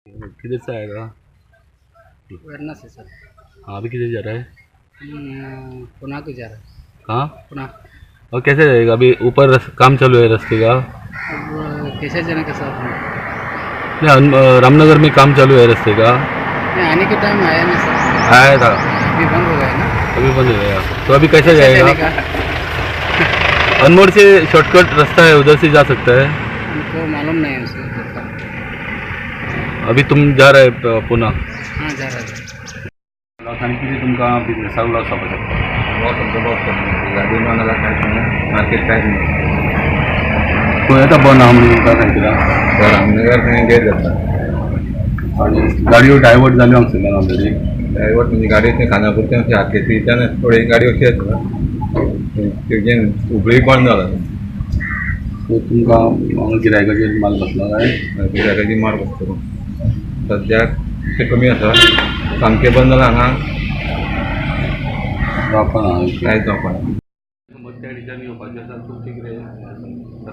किधर से आएगा? वेरना से सर। हाँ, अभी किधर जा रहा है? पुणे को जा रहा है। कहाँ? पुणे। और कैसे जाएगा? अभी ऊपर काम चालू है रास्ते का। अब कैसे जाने का सर? नहीं, रामनगर में काम चालू है रास्ते का। नहीं, आने के टाइम आया नहीं सर। आया था, अभी बंद हो गया ना। अभी बंद हो गया, तो अभी कैसे जाएगा? अनमोड़ से शॉर्टकट रास्ता है, उधर से जा सकता है। हमको मालूम नहीं है उसका। अभी तुम जा रहे पुणे? हाँ, जा रहे हैं। लॉस आनी कितें तुमकां बिजनेसाक लॉस जावपाक शकता? लॉस आमचो लॉस जाता, गाडी ना जाल्यार कांयच ना, मार्केट कांयच ना। खंय आतां बंद आहा म्हणून तुमकां सांगता? रामनगर थंय गेट जाता आनी गाडयो डायवर्ट जाल्यो हांगसरल्यान ऑलरेडी। डायवर्ट म्हणजे गाडी थंय खानापूरच्यान अशी हाकेतीच्यान थोडी गाडी अशी येता, थंयच्यान हुबळी बंद जाला। सो तुमकां हांगा गिरायकाचेर माल बसला काय? गिरायकाचेर माल बसता सद्याक ते कमी आसा, सामकें बंद जालां हांगा जावपा ना, कांयच जावपा ना।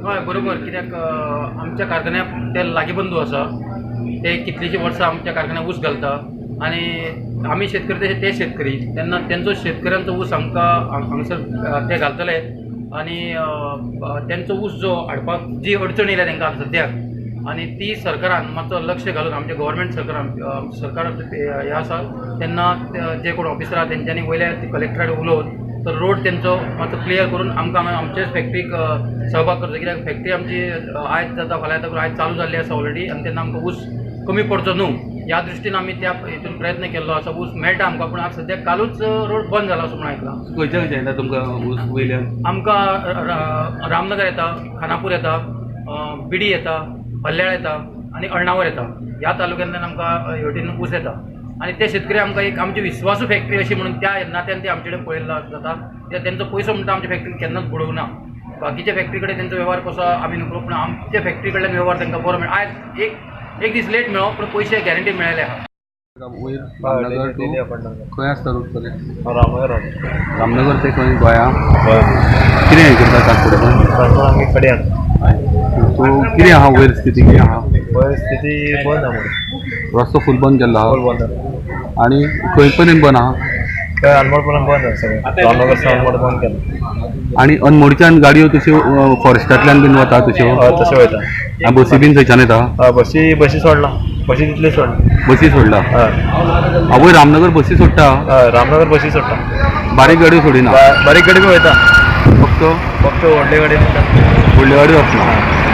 हय, बरोबर। कित्याक आमच्या कारखान्याक ते लागीं बंधू आसा, ते कितलींशीं वर्सां आमच्या कारखान्याक ऊस घालता आनी आमी शेतकरी तशे ते शेतकरी, तेन्ना तेंचो शेतकऱ्यांचो ऊस आमकां हांगासर ते घालतले आनी तेंचो ऊस जो हाडपाक जी अडचण येयल्या तेंकां आतां सद्याक, आनी ती सरकारान मातसो लक्ष घालून आमच्या गव्हर्मेंट सरकारान, सरकार हें आसा तेन्ना जे कोण ऑफिसर आसा तेंच्यांनी वयल्या कलेक्टरा उलोवन तर रोड तेंचो मातसो क्लियर करून आमकां हांगा आमचेच फॅक्टरीक सहभाग करचो। कित्याक फॅक्टरी आमची आयज जाता फाल्यां जाता, आयज चालू जाल्ली आसा ऑलरेडी आनी तेन्ना आमकां ऊस कमी पडचो न्हू ह्या दृश्टीन आमी त्या हितून प्रयत्न केल्लो आसा। ऊस मेळटा आमकां, पूण आज सद्याक कालूच रोड बंद जाला असो म्हणून आयकलां। खंयच्या खंयच्या येता तुमकां ऊस वयल्यान? आमकां रामनगर येता, खानापूर येता, बिडी येता, हल्ल्याळ येता आनी अळणावर येता। ह्या तालुक्यांतल्यान आमकां हेवटेन ऊस येता आनी ते शेतकरी आमकां एक आमची विस्वासू फॅक्टरी अशी म्हणून त्या नात्यान ते आमचे कडेन पळयल्लो जाता। कित्याक तेंचो पयसो म्हणटा आमच्या फॅक्टरीन केन्नाच बुडोवंक ना। बाकीच्या फॅक्टरी कडेन तेंचो वेव्हार कसो आमी न्हू, पूण आमच्या फॅक्टरी कडल्यान वेव्हार तांकां बरो मेळ्ळो। आयज एक दीस लेट मेळ्ळो, पूण पयशे गॅरंटी मेळ्ळे आहा। वयर रामनगर टू खंय आसता रूट तरी? रामनगर। रामनगर ते खंय गोंया? कितें हें करता ट्रान्सपोर्टेशन? ट्रान्सपोर्ट आमी कडेन हाडटा। सो कितें आहा वयर स्थिती? कितें आहा वयर स्थिती? बंद आहा म्हणून रस्तो फूल बंद केल्लो आहा। फूल बंद आहा। आनी खंय पर्यंत बंद आहा? थंय अनमोड पर्यंत बंद आहा सगळें, रामनगर सावन अनमोड बंद केलां। आनी अनमोडच्यान गाडयो तश्यो फॉरेस्टांतल्यान बीन वता तश्यो? हय, तश्यो वयता। आनी बसी बीन थंयच्यान येता? हय, बसी बसी सोडला, बसी तितली सोडला। बसी सोडला? हय। आवय रामनगर बसी सोडटा? हय, रामनगर बसी सोडटा, बारीक गाडयो सोडिना? बारीक गाडी बी वयता, फक्त फक्त व्हडले गाडी वयता, व्हडल्यो गाडयो वचना।